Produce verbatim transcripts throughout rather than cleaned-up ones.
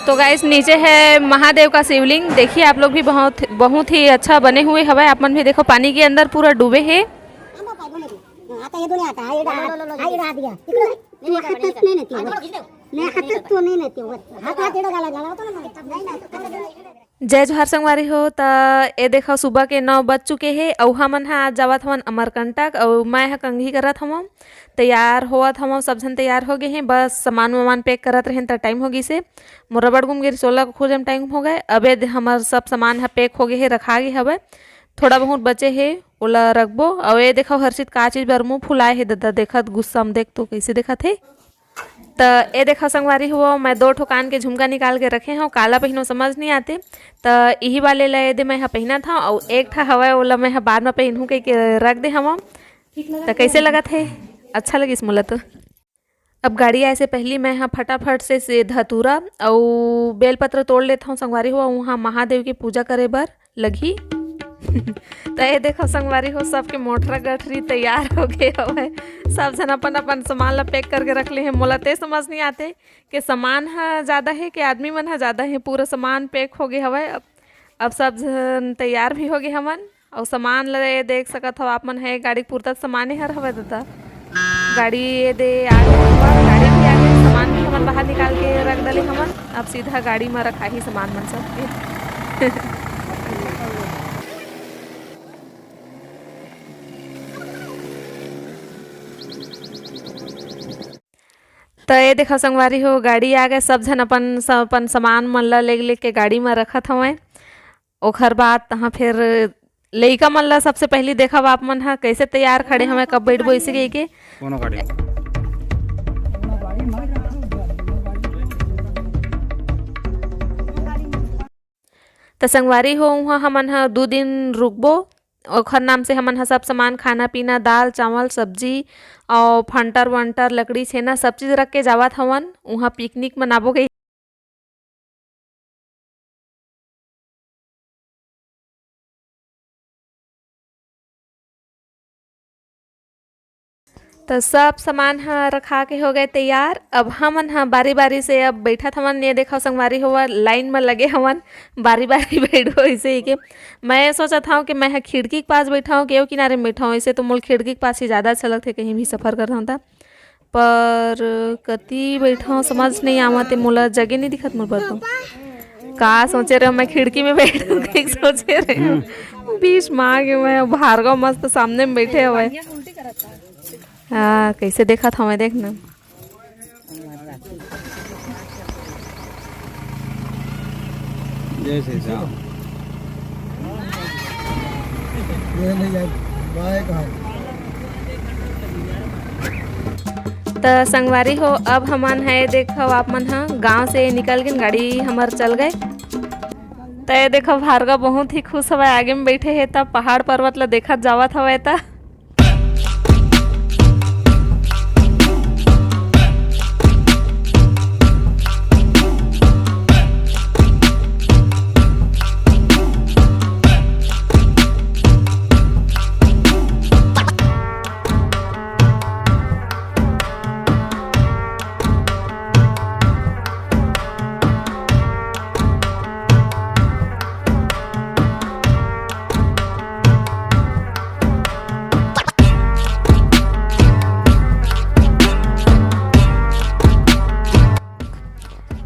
तो गाइस, नीचे है महादेव का शिवलिंग। देखिए आप लोग भी, बहुत बहुत ही अच्छा बने हुए हवय। आप मन भी देखो, पानी के अंदर पूरा डूबे हे। आता ये दुनिया आता है, ये रहा, हाँ, ये रहा दिया। तू हाथ तक नहीं लेती हो। मैं हाथ तक तो नहीं लेती हूँ। हाथ हाथ एड़ा गाला गाला होता ना। जय जोहार संगवारी हो। त ए देखो, सुबह के नौ बज चुके हे अउ हमन ह आज जावत हवन अमरकंटक अउ मैं ह कंघी करत हवं। तैयार होवत हवं, सब झन तैयार हो गे हे, बस सामान वामान पैक करत रहेन त टाइम हो गिस हे। मोर रबड़ गुम गे रिसोला को खोजे म टाइम हो गए। अब ए दे हमर सब सामान ह पैक हो गे हे, रखा गे हवय। थोड़ा बहुत बचे हे, ओला रखबो। अउ ए देखो हर्षित का चीज बर मुंह फुलाए हे ददा, देखत गुस्सा म देख तो कइसे देखत हे। त ए देखा संगवारी हो, मैं दो ठो कान के झुमका निकाल के रखे हव, काला पहिनो समझ नहीं आते। त इही वाले ला ए दे मैं ह पहिनत हव, अउ एक ठा हवय, ओला मैं ह बाद म पहिनहूं कहिके रख दे हव। त कइसे लगत हे? अच्छा लगिस मोला तो। अब गाड़ी आए से पहिली मैं ह फटाफट से, से धतूरा अउ बेलपत्र तोड़ लेत हव संगवारी हो, उहाँ महादेव के पूजा करे बर लगही। त ए देखो संगवारी हो, सबके मोटरा गठरी तैयार हो गए हवय। सब झन अपन अपन सामान ला पैक करके रख ले हे। मोला ते समझ नहीं आते के सामान ह ज्यादा हे के आदमी मन ह ज्यादा हे। पूरा सामान पैक हो गए हवय। अब, अब सब झन तैयार भी हो गए हवन। अउ सामान ल ए देख सकत हव आप मन, हे गाड़ी के पुरता सामान हर हवय ददा। गाड़ी ए दे आ गे हवय, गाड़ी भी आ गे, सामान भी हमन बाहर निकाल के रख डले हवन। अब सीधा गाड़ी म रखाही सामान मन सब के। त ए देखा संगवारी हो, गाड़ी आ गे, सब झन अपन स-, अपन सामान मन ल ले, ले के गाड़ी म रखत हवय। ओखर बाद तहाँ फिर लइका मन ला सबसे पहली देखब आप मन ह कइसे तैयार खड़े हवय, कब बैठबो इसे कहिके। कोनो गाड़ी। त संगवारी हो, उहाँ हमन ह दू दिन रुकबो। ओखर नाम से हमन ह सब सामान, खाना पीना, दाल चावल सब्जी अउ फंटर वंटर, लकड़ी छेना, सब चीज रख के जावत हवन। उहाँ पिकनिक मनाबो कहि त सब सामान ह रखा के हो गए तैयार। अब हमन ह बारी-बारी से अब बैठत हवन। ये देखव संगवारी हो, लाइन म लगे हवन, बारी-बारी बैठो ऐसे ही के। मैं सोचत हव कि मैं ह खिड़की के पास बैठव, केव किनारे म बैठव, ऐसे तो मोला खिड़की के पास ही ज्यादा अच्छा लगथे कहीं भी सफर करत हव त। पर कति बैठव समझ नहीं आवत हे, मोला जगह नहीं दिखत मोर बर तो। का सोचे रहे मैं खिड़की में बैठव, कहीं सोचे रहे। हम्म। बीच में आ गए मैं, भार्गव मस्त सामने में बैठे हवय। हाँ, कैसे देखत हवय देख ना। जय श्री राम। ये ले यार, बाय कहाँ? त संगवारी हो, अब हमन है देखव, आप मन ह गांव से निकल गिन, गाड़ी हमर चल गए। त ये देखव, भार्गव बहुत ही खुश हवय, आगे में बैठे हे, तब पहाड़ पर्वत ला देखत जावत हवय त।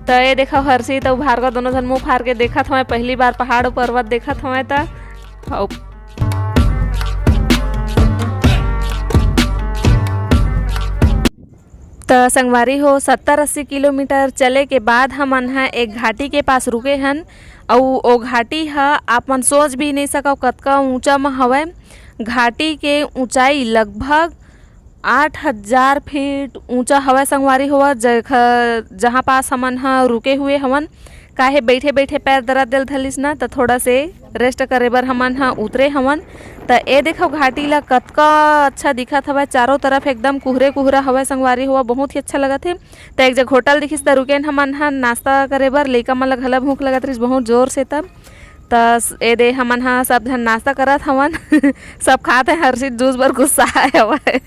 त ये देखव, हर्षित अउ भार्गव दोनों झन मुंह फार के देखत हवय, पहली बार पहाड़ अउ पर्वत देखत हवय त। अउ त संगवारी हो, सत्तर अस्सी किलोमीटर चले के बाद हमन ह एक घाटी के पास रुके हन, अउ ओ घाटी ह आप मन सोच भी नहीं सकव कतका ऊंचा म हवय। घाटी के ऊंचाई लगभग आठ हजार फीट ऊंचा हवय संगवारी हो, जगह जहां पास हमन ह रुके हुए हवन। काहे बैठे बैठे पैर दरद देल धलिस ना, त थोड़ा से रेस्ट करे बर हमन ह उतरे हवन। त ए देखव घाटी ला कतका अच्छा दिखत हवय, चारों तरफ एकदम कुहरे कुहरा हवय संगवारी हो, बहुत ही अच्छा लगत हे। त एक जगह होटल दिखिस त रुकेन हमन ह नाश्ता करे बर, लइका मन ला घला भूख लगत रहिस बहुत जोर से। त त स-, ए दे हमन ह सब झन नाश्ता करत हवन। सब खात हे, हर्षित जूस बर गुस्सा आए हवय।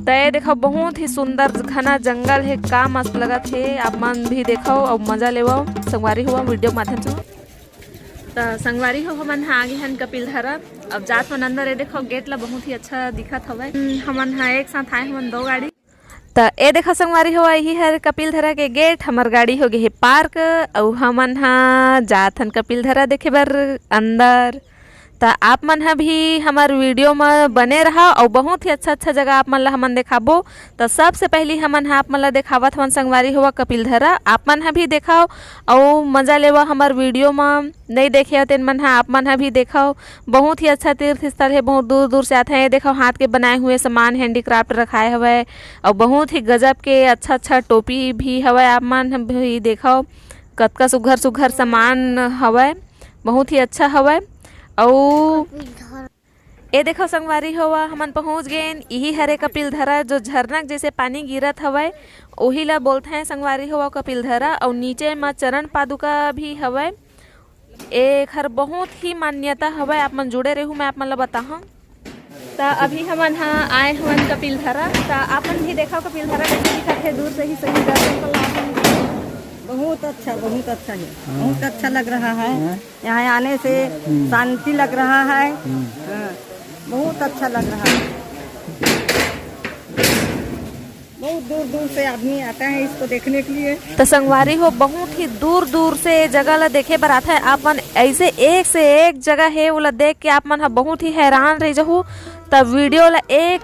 त ए देखो, बहुत ही सुंदर घना जंगल हे, का मस्त लगत हे। आप मन भी देखो अउ मजा लेवो संगवारी हो वीडियो माध्यम से। त संगवारी हो, हमन ह आगे हन कपिलधरा। अब जात मन अंदर, ए देखो गेट ला बहुत ही अच्छा दिखत हवय। हम्म, हमन ह एक साथ आए हवन दो गाड़ी। त ए देखो संगवारी हो, यही हर कपिलधरा के गेट। हमर गाड़ी हो गे हे पार्क, अउ हमन ह जात हन कपिलधरा देखे बर अंदर। त आप मन ह भी हमर वीडियो म बने रहव, अउ बहुत ही अच्छा-अच्छा जगह आप मन ल हमन देखाबो। त सबसे पहिली हमन ह आप मन ल देखावत हवन संगवारी हो कपिलधरा। आप मन ह भी देखव अउ मजा लेवा हमर वीडियो म। नइ देखे हो तेन मन ह, आप मन ह भी देखव। बहुत ही अच्छा तीर्थ स्थल हे, बहुत दूर-दूर से आथे। ये देखव, हाथ के बनाए हुए सामान, handicraft रखाए हवय, अउ बहुत ही गजब के अच्छा-अच्छा टोपी भी हवय। आप मन ह भी देखव, कतका सुघर-सुघर सामान हवय, बहुत ही अच्छा हवय। अउ ए देखव संगवारी हो, हमन पहुंच गेन। इही हरे कपिलधरा, जो झरना के जैसे पानी गिरत हवय, ओही ला बोलथे संगवारी हो कपिलधरा। अउ नीचे म चरण पादुका भी हवय। एखर बहुत ही मान्यता हवय, आप मन जुड़े रहू, मैं आप मन ला बताहूं। त अभी हमन ह आए हवन कपिलधरा, त आप मन भी देखव कपिलधरा कैसे दिखत हे दूर से ही, सही दर्शन कर ला आप मन। बहुत अच्छा, बहुत अच्छा है, हाँ। बहुत अच्छा लग रहा है। हाँ। यहाँ आने से हम्म। शांति लग रहा है। हम्म। हाँ, बहुत अच्छा लग रहा है। बहुत दूर दूर से आदमी आता है इसको देखने के लिए। त संगवारी हो, बहुत ही दूर दूर से ये जगह ला देखे बर आथे। आप मन ऐसे एक से एक जगह हे, ओला देख के आप मन ह बहुत ही हैरान रह जहू। त वीडियो ला एक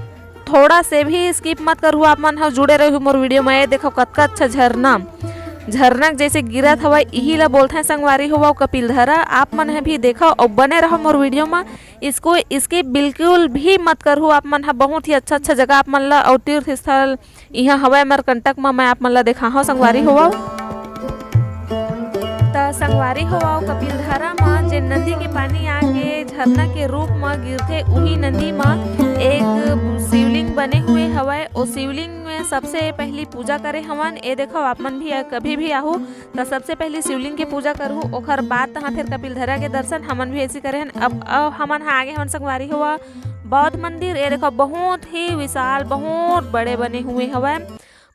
थोड़ा से भी skip मत करहू, आप मन ह जुड़े रहू मोर वीडियो में। ये देखो कतका अच्छा झरना, झरना के जैसे गिरत हवय, इही ला बोलथे संगवारी हो कपिलधरा। आप मन ह भी देखो अउ बने रहो मोर वीडियो में। इसको, skip बिल्कुल भी मत करहू। आप मन ह बहुत ही अच्छा-अच्छा जगह आप मन ला अउ तीर्थ स्थल इहाँ हवय अमरकंटक म, मैं आप मन ला देखाहूं संगवारी हो। त संगवारी हो, कपिलधरा म जे नदी के पानी आके झरना के रूप म गिरथे, उही नदी म एक शिवलिंग बने हुए हवय। ओ शिवलिंग में सबसे पहली पूजा करे हवन। ए देखो, आप मन भी कभी भी आहू त सबसे पहली शिवलिंग के पूजा करहू, ओखर बाद तहाँ फिर कपिलधरा के दर्शन। हमन भी ऐसी करे हन। अब, अब हमन ह आगे हवन संगवारी हो बौद्ध मंदिर। ए देखो, बहुत ही विशाल, बहुत बड़े बने हुए हवय।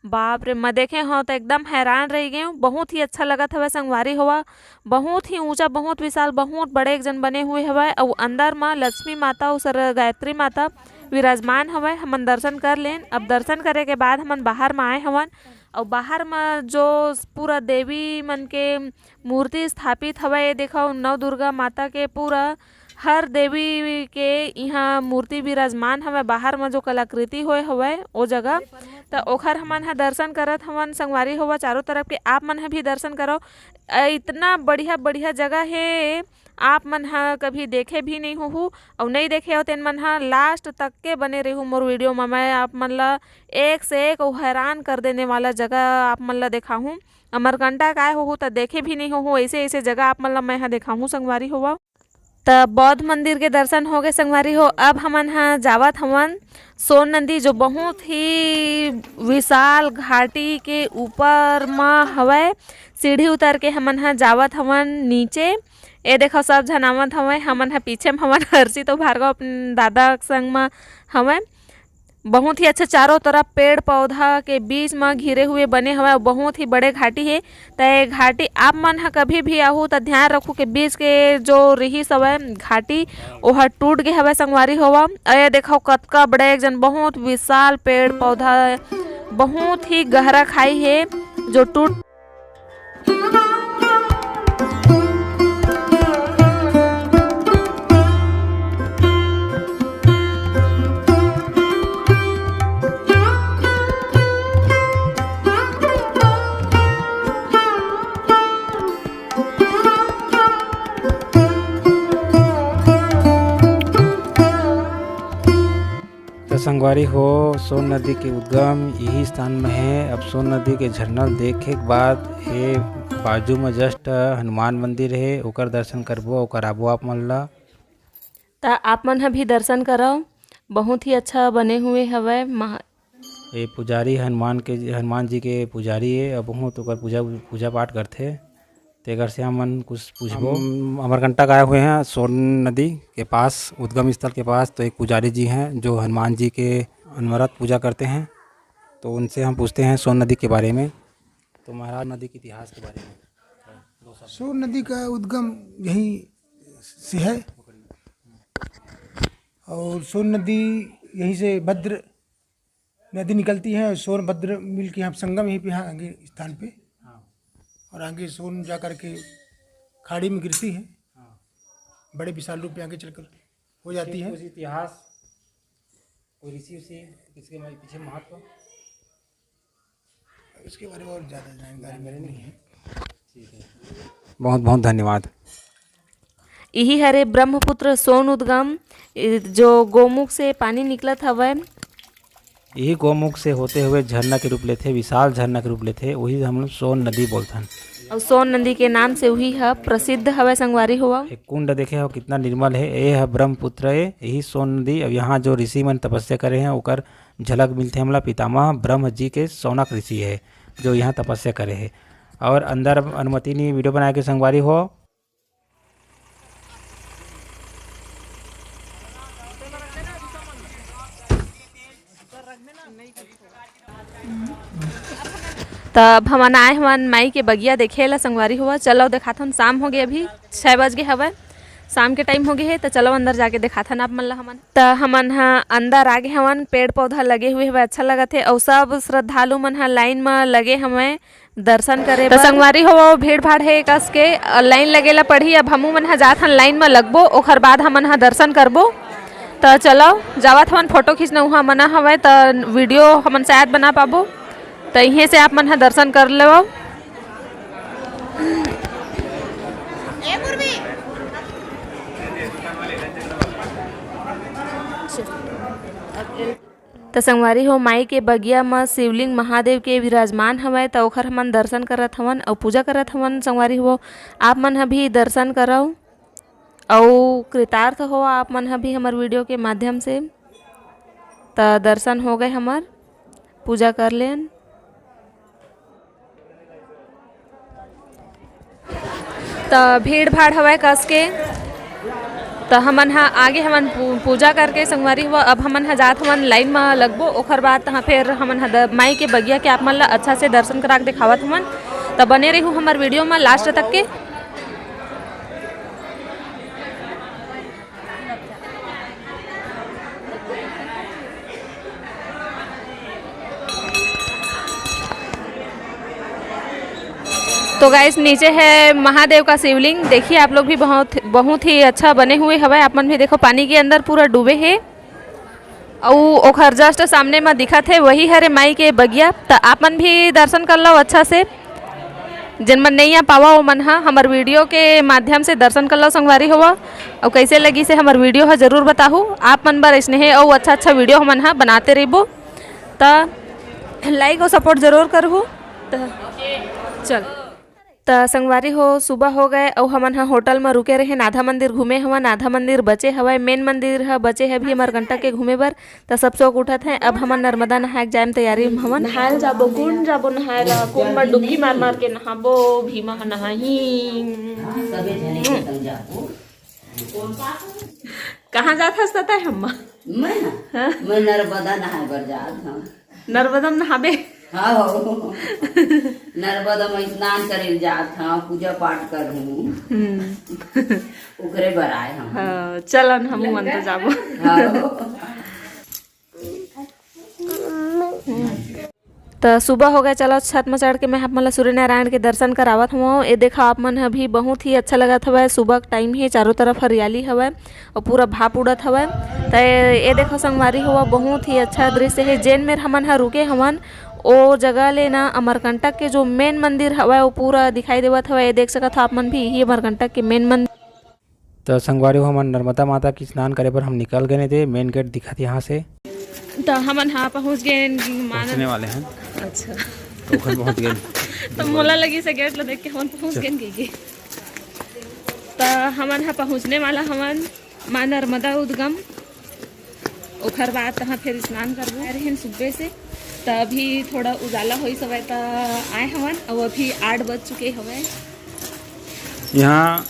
बाप रे, मैं देखे हव त एकदम हैरान रह गए हूँ। बहुत ही अच्छा लगत हवय संगवारी हो, बहुत ही ऊंचा, बहुत विशाल, बहुत बड़े एक जन बने हुए हवय। अउ अंदर म लक्ष्मी माता अउ सर गायत्री माता विराजमान हवय। हमन दर्शन कर लेन। अब दर्शन करे के बाद हमन बाहर म आए हवन। अउ बाहर म जो पूरा देवी मन के मूर्ति स्थापित हवय, ये देखो नव दुर्गा माता के पूरा हर देवी के इहाँ मूर्ति विराजमान हवय। बाहर म जो कलाकृति होए हवय ओ जगह, त ओखर हमन ह दर्शन करत हवन संगवारी हो। चारों तरफ के आप मन ह भी दर्शन करो। अ, इतना बढ़िया बढ़िया जगह हे, आप मन ह कभी देखे भी नहीं होहू, अउ नहीं देखे हो तेन मन ह last तक के बने रहू मोर वीडियो म। मैं आप मन ला एक से एक अउ हैरान कर देने वाला जगह आप मन ला देखाहूँ। अमरकंटक आए होहू त देखे भी नहीं होहू, ऐसे ऐसे जगह आप मन ला मैं ह देखाहूँ संगवारी हो। त बौद्ध मंदिर के दर्शन हो गए संगवारी हो। अब हमन ह जावत हवन सोन नदी, जो बहुत ही विशाल घाटी के ऊपर म हवय। सीढ़ी उतर के हमन ह जावत हवन नीचे। ए देखो, सब झन आवत हवय, हमन ह पीछे म हवन। हर्षित अउ भार्गव अपन दादा के संग म हवय। बहुत ही अच्छा चारों तरफ पेड़ पौधा के बीच म घिरे हुए बने हवय, बहुत ही बड़े घाटी हे। त ये घाटी आप मन ह कभी भी आहू त ध्यान रखू के बीच के जो रिहिस हवय घाटी, ओह टूट गे हवय संगवारी हो। अउ ये देखो, कतका बड़े एक जन बहुत विशाल पेड़ पौधा, बहुत ही गहरा खाई हे जो टूट त संगवारी हो, सोन नदी के उद्गम इही स्थान में हे। अब सोन नदी के झरना ल देखे के बाद, ए बाजू में just हनुमान मंदिर हे, ओकर दर्शन करबो अउ कराबो आप मन ला। त आप मन ह भी दर्शन करव, बहुत ही अच्छा बने हुए हवय महा- ए पुजारी हनुमान के, हनुमान जी के पुजारी हे, अउ बहुत ओकर पूजा, पूजा पाठ करथे। त तेकर से हमन कुछ पूछबो। हम अमरकंटक आए हुए हैं सोन नदी के पास, उद्गम स्थल के पास। तो एक पुजारी जी हैं जो हनुमान जी के अनवरत पूजा करते हैं, तो उनसे हम पूछते हैं सोन नदी के बारे में। तो महाराज, नदी के इतिहास के बारे में। सोन नदी का उद्गम यहीं से है और सोन नदी यहीं से भद्र नदी निकलती है और सोनभद्र मिल के यहाँ संगम यहीं पे, यहाँ आगे स्थान पे। हाँ। और आगे सोन जा करके खाड़ी में गिरती है। हाँ। बड़े विशाल रूप में आगे चलकर हो जाती है। कुछ इतिहास, कोई ऋषि उसी, किसके पीछे महत्व? इसके बारे में और ज़्यादा जानकारी मेरे नहीं है। ठीक है, बहुत बहुत धन्यवाद। इही हरे ब्रह्मपुत्र सोन उद्गम, इ-, जो गोमुख से पानी निकलत हवय। इही गोमुख से होते हुए झरना के रूप लेथे, विशाल झरना के रूप लेथे, वही हम लोग सोन नदी बोलथन। अउ सोन नदी के नाम से उही ह प्रसिद्ध हवय संगवारी हो। एक कुंड देखे हो, कितना निर्मल है, ये ह ब्रह्मपुत्र है, यही सोन नदी। अब यहाँ जो ऋषि मन तपस्या करे हैं, ओकर झलक मिलथे हमला पितामह ब्रह्म जी के, शौनक ऋषि है जो यहाँ तपस्या करे है। और अंदर अनुमति नहीं वीडियो बनाए के संगवारी हो। त अब हमन आए हवन माई के बगिया देखे ला संगवारी हुआ। चलो देखाथन, शाम हो गए, अभी छः बज गए हवय, शाम के टाइम हो गए है। त चलो अंदर जाके देखाथन आप मन ला हमन। त हमन ह अंदर आ गे हवन, पेड़ पौधा लगे हुए हवय, अच्छा लगत हे। अउ सब श्रद्धालु मन ह लाइन म लगे हवय दर्शन करे बर। संगवारी हो, भीड़ भाड़ हे कस के, अ, लाइन लगे ला पड़ही। अब हमू मन ह जात हन लाइन म लगबो, ओखर बाद हमन ह दर्शन करबो। त चलो जावत हवन, फोटो खींचना उहाँ मना हवय, त वीडियो हमन शायद बना पाबो। त इहें से आप मन ह दर्शन कर लेवव। त संगवारी हो, माई के बगिया म शिवलिंग महादेव के विराजमान हवय, त ओखर हमन दर्शन करत हवन अउ पूजा करत हवन। संगवारी हो, आप मन ह भी दर्शन करव अउ कृतार्थ हो आप मन ह भी हमर वीडियो के माध्यम से। त दर्शन हो गए हमर, पूजा कर लेन। त भीड़ भाड़ हवय कस के, त हमन ह आगे हमन पू-, पूजा करके संगवारी हो, अब हमन ह जात हवन लाइन म लगबो, ओखर बाद तहाँ फेर हमन ह द-, माई के बगिया के आप मन ल अच्छा से दर्शन करा के देखावत हवन। त बने रहू हमर वीडियो म लास्ट तक के। तो गाइस, नीचे है महादेव का शिवलिंग। देखिए आप लोग भी, बहुत, बहुत ही अच्छा बने हुए हवय। आप मन भी देखो, पानी के अंदर पूरा डूबे हे। अउ ओखर just सामने म दिखत हे, वही हरे माई के बगिया। त आप मन भी दर्शन कर लो अच्छा से। जेन मन नइ आ पावा, ओ मन ह हमर वीडियो के माध्यम से दर्शन कर लो संगवारी होवा। अउ कैसे लगी से हमर वीडियो ह जरूर बताहू। आप मन बर स्नेह अउ अच्छा अच्छा वीडियो हमन ह बनाते रहिबो। त like अउ support जरूर करहू। त चल। त संगवारी हो, सुबह हो गए अउ हमन ह होटल म रुके रहेन। आधा मंदिर घूमे हवन, आधा मंदिर बचे हवय। मेन मंदिर ह बचे हे अभी अमरकंटक के घूमे बर। त सब सोक उठत हे। अब हमन नर्मदा नहाए के जाए म तैयारी म हवन। नहाए ल जाबो, कुंड जाबो नहाए ल, कुंड म डुबकी मार मार के नहाबो, भीमा ह नहाही। कहाँ जात हस त तैं, अम्मा? मैं ना? हाँ? मैं नर्मदा नहाए बर जात हँव। नर्मदा म नहाबे? हाँ हो। नर्मदा म स्नान करे ल जात हँव, पूजा पाठ करहूँ। हम्म। ओकरे बर आए हँव। हाँ, चलन हमू मन तो जाबो। हाँ हो। त सुबह हो गए, चलो छत म चढ़ के मैं आप मन ल सूर्यनारायण के दर्शन करावत हवं। ए देखो, आप मन ह भी बहुत ही अच्छा लगत हवय। सुबह के टाइम हे, चारों तरफ हरियाली हवय अउ पूरा भाप उड़त हवय। त ए देखो संगवारी हो, बहुत ही अच्छा दृश्य हे। जेन मेर हमन ह रुके हवन, ओ जगह ले ना अमरकंटक के जो मेन मंदिर हवय, ओ पूरा दिखाई देवत हवय। ए देख सकत हो आप मन भी, यही अमरकंटक के मेन मंदिर। त संगवारी हो, हमन नर्मदा माता के स्नान करे बर हम निकल गए थे। मेन गेट दिखत यहाँ से। त हमन ह पहुँच गए मानन पहुँचने वाले हैं। अच्छा। त ओखर पहुँच गए। त मोला लगी से गेट ल देख के हमन पहुँच गए कहिके। त हमन ह पहुँचने वाला हवन माँ नर्मदा उद्गम। ओखर बाद तहाँ फिर स्नान करबो। आए रहेन सुबह से, त अभी थोड़ा उजाला होइस हवय, त आए हवन। अउ अभी आठ बज चुके हवय। यहाँ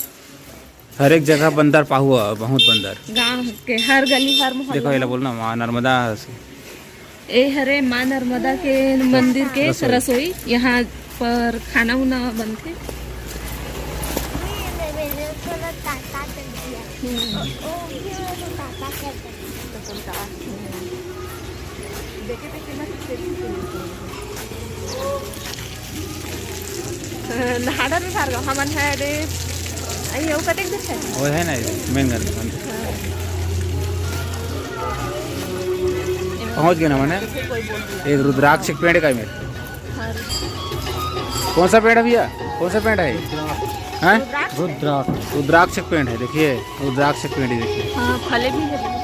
हर एक जगह बंदर पाहु ह, बहुत बंदर। गांव के हर गली, हर मोहल्ला देखो, एला में। बोलना माँ नर्मदा से। ए हरे माँ नर्मदा के मंदिर के रसोई। रसोई, यहाँ पर खाना उना बनथे। हम्म। नहाडर में भार्गव, हमन है रे। अइए, वो कतेक दूर है? वो है ना, मेन घर में। पहुंच गए ना मने। एक रुद्राक्ष के पेड़ का ही मेरे। हाँ। कौन सा पेड़ है भैया? कौन सा पेड़ है? हैं? रुद्राक्ष। रुद्राक्ष। रुद्राक्ष के पेड़ है, देखिए, रुद्राक्ष के पेड़ ही देखिए। हाँ, फले भी है।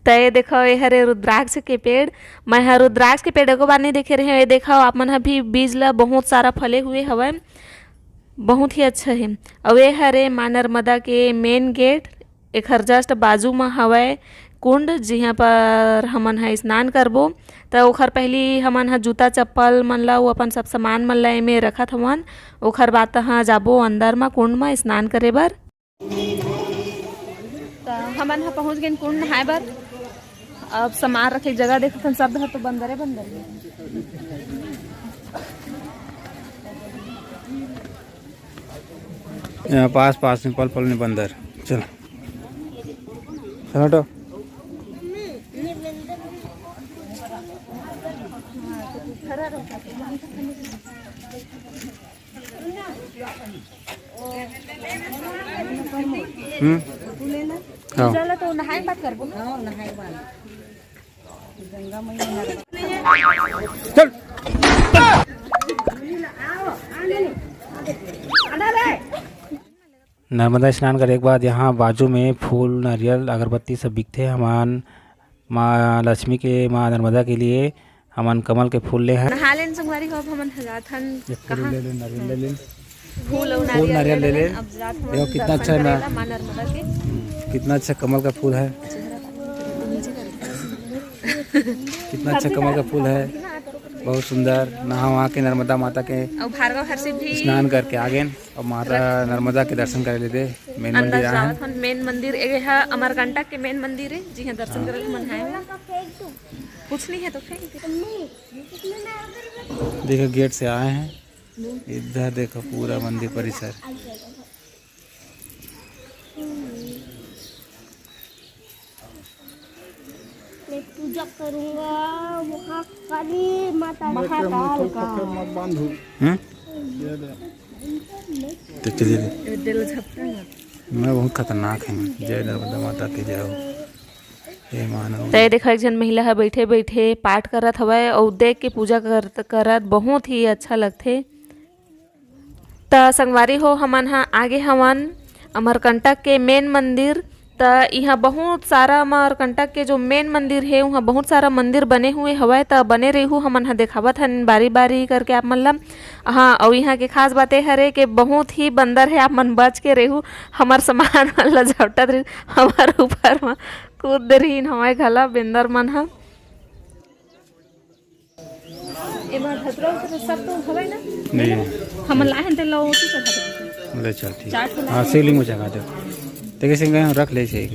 त ये देखो, ये हरे रुद्राक्ष के पेड़। मैं ह रुद्राक्ष के पेड़ एको बार नहीं देखे रहे। ये देखो, आप मन ह भी बीज ला, बहुत सारा फले हुए हवय, बहुत ही अच्छा है। अउ ये हरे माँ नर्मदा के मेन गेट, एखर जस्ट बाजू म हवय कुंड, जिहाँ पर हमन ह स्नान करबो। त ओखर पहिली हमन ह जूता चप्पल मन ला, अउ अपन सब सामान मन ला एमे रखत हवन। ओखर बाद तहाँ जाबो अंदर म कुंड म स्नान करे बर। त हमन ह पहुंच गेन कुंड नहाए बर। अब सामान रखे के जगह देखत हन, सब डहर तो बंदरे बंदर हे। यहाँ पास पास में पल पल में बंदर। चल, चल हटो। हम्म। हाँ। चलो तो नहाए के बात करबो ना। हाँ, नहाए के बात। गंगा मैया नर्मदा। चल। नर्मदा स्नान करे के बाद यहाँ बाजू में फूल, नारियल, अगरबत्ती सब बिकथे। हमन माँ लक्ष्मी के, माँ नर्मदा के लिए हमन कमल के फूल ले हन। नहा लेन संगवारी हो, अब हमन ह जात हन। एक फूल कहाँ? ले लेन, नारियल ले लेन। फूल अउ फूल नारियल नारियल ले ले लेन। लेन। अब जात हन देखो कितना दर्शन अच्छा करे ना। ला माँ नर्मदा के। हम्म, कितना अच्छा कमल का फूल है। कितना अच्छा कमल का फूल है, बहुत सुंदर। नहा वहा के नर्मदा माता के अउ भार्गव हर्षित भी स्नान करके आ गेन। अब माता नर्मदा के दर्शन करे लेते। मेन अंदर मंदिर आए हैं। जावत हन। मेन मंदिर, ये ह अमरकंटक के मेन मंदिर है, जी हाँ, दर्शन हाँ। करे ला मन आए हैं। कुछ नहीं है तो फेंक दे। देखो, गेट से आए हैं, इधर देखो पूरा मंदिर परिसर। मैं पूजा करूंगा वहाँ काली माता। महाकाल का। मत बांधू। हम्म? ये ले। तो चलिए। ये दिल झपका मत। मैं बहुत खतरनाक है। जय नर्मदा माता की जय हो। हे मानव। त ये देखो, एक झन महिला ह बैठे बैठे पाठ करत हवय अउ देख के पूजा करत करत बहुत ही अच्छा लगथे। त संगवारी हो, हमन ह आगे हवन अमरकंटक के मेन मंदिर। त इहाँ बहुत सारा अमरकंटक के जो मेन मंदिर हे, उहाँ बहुत सारा मंदिर बने हुए हवय। त बने रहिहू, हमन ह देखावत हन बारी बारी करके आप मन ल। हाँ, अउ इहाँ के खास बात ए हरे के बहुत ही बंदर हे, आप मन बच के रहिहू। हमर सामान मन ल झपटत रहिस, हमर ऊपर म कूद दे रहिन हवय घला बंदर मन ह। एमा धतुरा उतरा सब तो हवय ना? नहीं। हमन लाए हन तेला ओती चढ़ा दे। ले चल, ठीक। चार ठो हाँ, लाए शिवलिंग में चढ़ा दे। ते कैसे गए, रख ले इसे एक।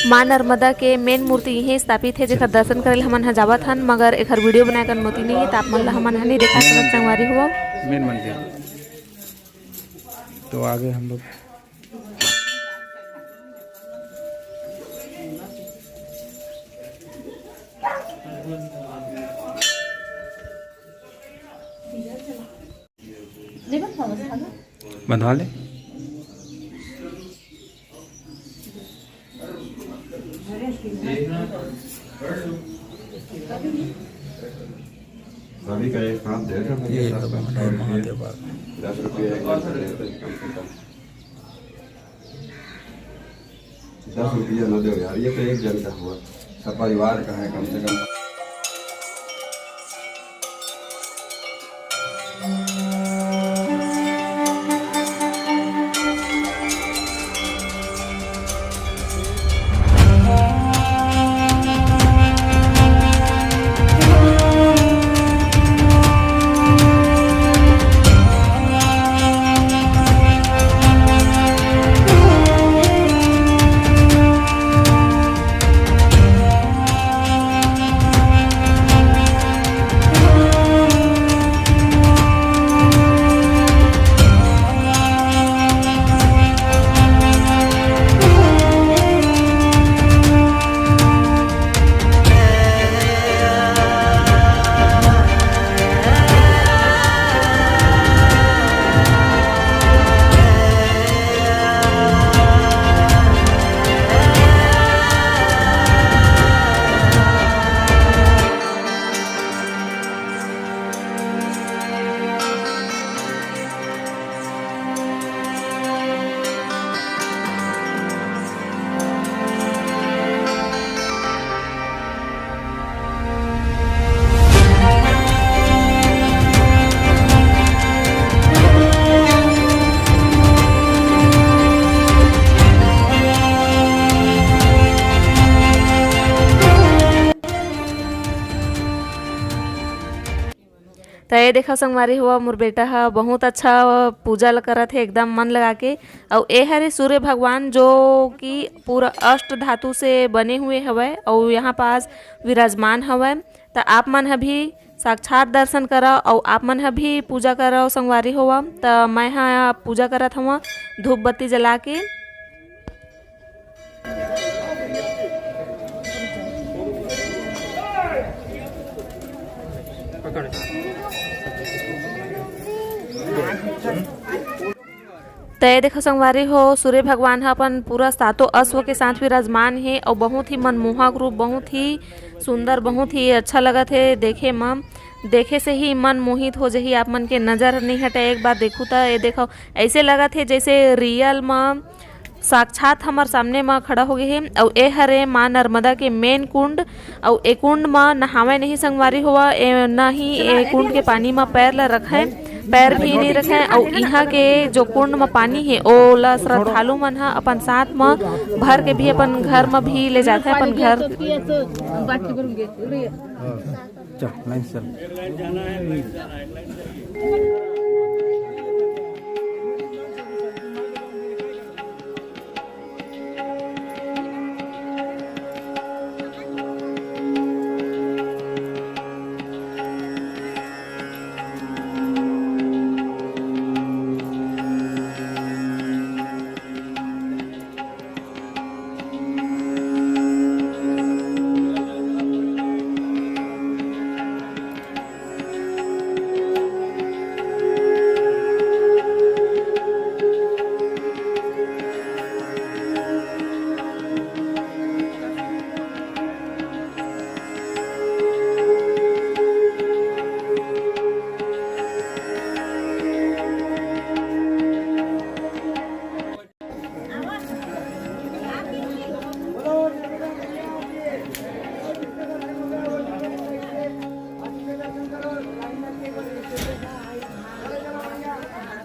माँ नर्मदा के मेन मूर्ति इहें स्थापित हे, जेकर दर्शन करे ल हमन ह जावत हन, मगर एखर वीडियो बनाए के अनुमति नहीं हे, त आप मन ल हमन ह नहीं देखा सकत संगवारी हो। मेन मंदिर। तो आगे हम लोग बंधवा ले। सभी का एक साथ दे दो, ये तो भगवान महादेव बाबा। दस रुपये एक जन से दे दो, कम से कम। दस रुपया न दो यार, ये तो एक जन का हुआ, सब परिवार का है कम से कम। त ये देखा संगवारी हो, मोर बेटा ह बहुत अच्छा पूजा ल करत हे, एकदम मन लगा के। अउ ए हरे सूर्य भगवान, जो कि पूरा अष्ट धातु से बने हुए हवय, अउ यहाँ पास विराजमान हवय। त आप मन ह भी साक्षात दर्शन करव, अउ आप मन ह भी पूजा करव संगवारी हो। त मैं ह पूजा करत हवं धूप बत्ती जला के। त ये देखो संगवारी हो, सूर्य भगवान ह अपन पूरा सातों अश्व के साथ विराजमान हे, अउ बहुत ही मनमोहक रूप, बहुत ही सुंदर, बहुत ही अच्छा लगत हे देखे म। देखे से ही मन मोहित हो जही, आप मन के नजर नहीं हटे। एक बार देखू त ये देखो, ऐसे लगत हे जैसे रियल म साक्षात हमर सामने म खड़ा हो गे हे। अउ ए हरे माँ नर्मदा के मेन कुंड, अउ ए कुंड म नहावे नहीं संगवारी हो, ए न ही ए कुंड के पानी म पैर ल रखे, पैर भी नहीं रखे। अउ इहाँ के जो कुंड म पानी हे, ओला श्रद्धालु मन ह अपन साथ म भर के भी अपन घर म भी ले जाथे, अपन घर। चल, लाइन से चल।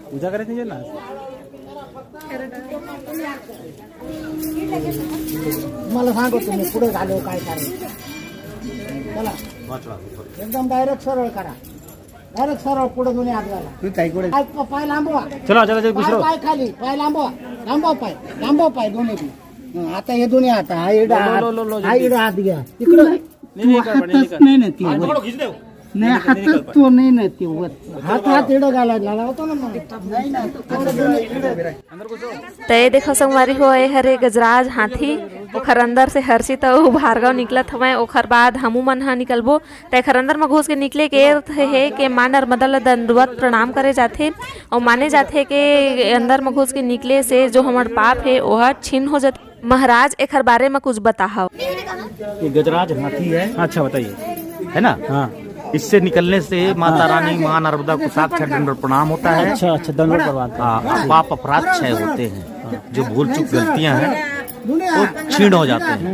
पूजा करे थे ना। मला सांगतो तुम्ही पुढे झालो काय कारण. चला, एकदम डायरेक्ट सरळ करा. डायरेक्ट सरळ पुढे दोन्ही हात घाला. तू ताई कुठे? पाय, पाय लांबवा. चला, चला, चला, पाय, दुसरं. पाय खाली, पाय लांबवा. लांबवा पाय, लांबवा पाय दोन्ही बी. हं, आता हे दोन्ही हात, हा इडा लो, हात, लो, लो, लो, हा लो. इडा हात घ्या. इकडं. नाही, तू नाही, कर, हातच नाही, नाही ना ती हात वर. पकड़ो, खींच दे. नाही, हातच तो नाही ना ती वर. हात, हात इडा घालायला लावतो ना मग. नाही, नाही. त ये देखो संगवारी हो, ए हरे गजराज हाथी, ओखर अंदर से हर्षित अउ भार्गव निकलत हवय। ओखर बाद हमू मन ह निकलबो। त एखर अंदर म घुस के निकले के अर्थ हे के माँ नर्मदा ल दंडवत प्रणाम करे जाथे, अउ माने जाथे के अंदर म घुस के निकले से जो हमर पाप हे, ओह क्षीण हो जाथे। महाराज, एखर बारे म कुछ बताहव। ये गजराज हाथी है। अच्छा, बताइए। है ना? हाँ। इससे निकलने से माता रानी, माँ नर्मदा को साक्षात दंडवत प्रणाम होता है। अच्छा, अच्छा, दंडवत प्रणाम। हाँ, पाप अपराध क्षय होते हैं। जो भूल चूक गलतियां हैं, वो क्षीण हो जाते हैं,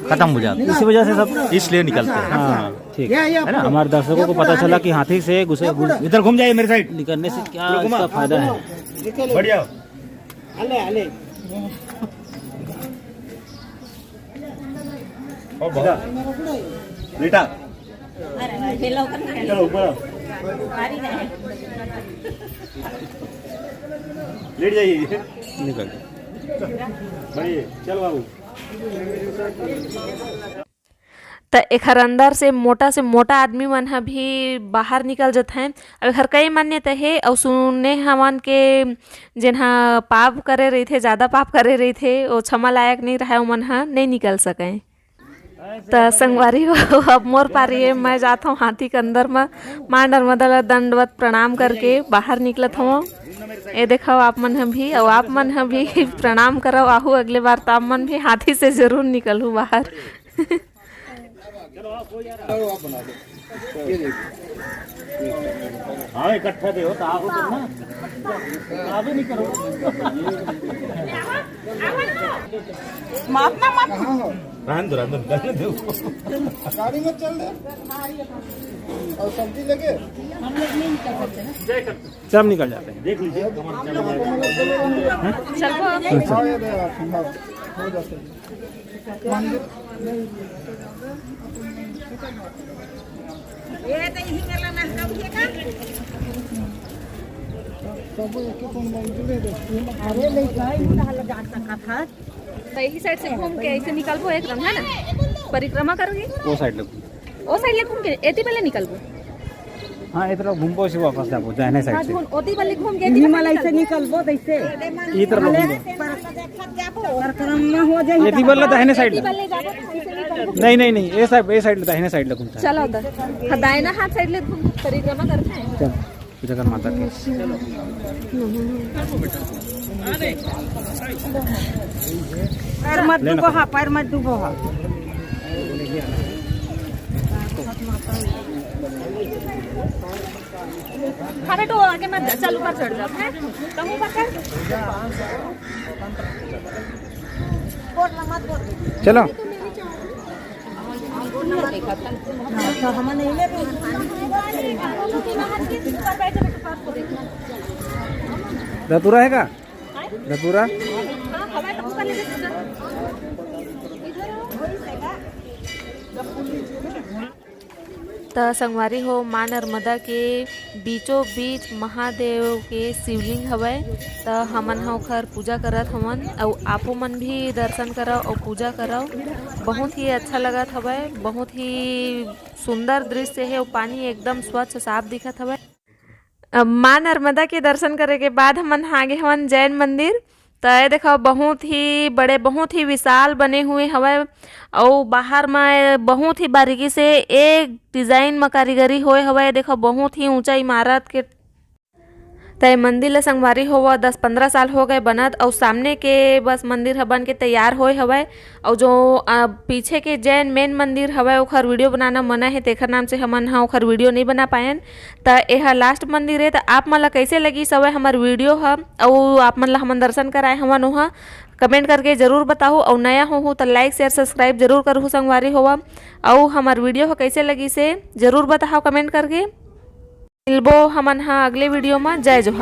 खत्म हो जाते हैं। इसी वजह से सब इसलिए निकलते हैं। हाँ, ठीक। है ना? हमारे दर्शकों को पता चला कि हाथी से गुस्से, इधर घूम जाइए मेरे साइड। निकलने से क्या इसका फायदा है? बढ़िया। और बहुत। बेटा। चलो, ऊपर आओ। लेट जाइए। निकल। बढ़िए, चल बाबू। त एखर अंदर से मोटा से मोटा आदमी मन ह भी बाहर निकल जथे। अब एखर कई मान्यता हे, अउ सुने हवन के जेन ह पाप करे रहिथे, जादा पाप करे रहिथे, ओ क्षमा लायक नइ रहय, ओमन ह नइ निकल सकय। त संगवारी हो, अब मोर पारी हे, मैं जात हव हाथी के अंदर म, माँ नर्मदा ल दंडवत प्रणाम करके बाहर निकलत हव। ए देखव, आप मन ह भी, अउ आप मन ह भी प्रणाम करव, आहू अगले बार, त आप मन भी हाथी से जरूर निकलहू बाहर। हाँ, इकट्ठा दे हो, तो आप हो ना। आप ही नहीं करो। माफ ना, माफ। रहने दो, रहने दो, रहने दो। गाड़ी में चल दे। और सब्जी लेके? हम लोग नहीं निकल सकते ना। सब निकल जाते हैं। देख लीजिए, कमर चल रहा है। चल, हाँ, ये दे रहा हूँ, हाँ, हो जाते हैं। मंदिर। ये तो यही मेला ना कब ये का? अरे, ले जाए, यही ना लगा सकत है। तो यही साइड से घूम के ऐसे निकलबो एक दम, है ना? परिक्रमा करोगे? वो साइड ले। वो साइड ले घूम के एती पहले निकलबो। हाँ, इधर घूमबो से वापस जाबो, दाहिने साइड हाँ, से। घूम, ओती पहले घूम के यही एती पहले वाला ऐसे निकलबो। निकलबो, तैसे। इधर ले घूमबो। पर परिक्रमा हो जाए। एती पहले दाहिने साइड एती ले। पहले जाबो, ऐसे निकलबो। नहीं, नहीं, नहीं, ये साइड, ये साइड ले, दाहिने साइड ले घूमता है। चलो उधर। हाँ, दाहिना हाथ साइड ले घूम, परिक्रमा करते हैं। चल। जगन्माता के। पैर मत डूबो हा, पैर मत डूबो हा। हाँ बेटो, आगे मत जा, चल ऊपर चढ़ जा, हैं? कहूँ ऊपर चढ़। चलो। धतूरा है का? धतूरा? त संगवारी हो, माँ नर्मदा के बीचों बीच महादेव के शिवलिंग हवय। त हमन ह ओखर पूजा करत हवन, अउ आपो मन भी दर्शन करव अउ पूजा करव। बहुत ही अच्छा लगत हवय, बहुत ही सुंदर दृश्य हे। अउ पानी एकदम स्वच्छ साफ दिखत हवय। अब माँ नर्मदा के दर्शन करे के बाद हमन आगे हवन जैन मंदिर। त ये देखो, बहुत ही बड़े, बहुत ही विशाल बने हुए हवय, अउ बाहर म बहुत ही बारीकी से एक डिजाइन म कारीगरी होए हवय। देखो, बहुत ही ऊंचा इमारत के। त ये मंदिर ल संगवारी हो, दस पंद्रह साल हो गए बनत, अउ सामने के बस मंदिर ह बन के तैयार होए हवय। अउ जो, अ, पीछे के जैन मेन मंदिर हवय, ओखर वीडियो बनाना मना हे, तेखर नाम से हमन ह ओखर वीडियो नइ बना पायन। त एह लास्ट मंदिर हे। त आप मन ला कइसे लगिस हवय हमर वीडियो ह, अउ आप मन ला हमन दर्शन कराए हवन, ओह कमेंट करके जरूर बताहू। अउ नया होहू त लाइक, शेयर, सब्सक्राइब जरूर करहू संगवारी होवा। अउ हमर वीडियो ह कइसे लगिस हे, जरूर बताहू कमेंट करके। मिलबो हमन ह अगले वीडियो म। जय जोहार।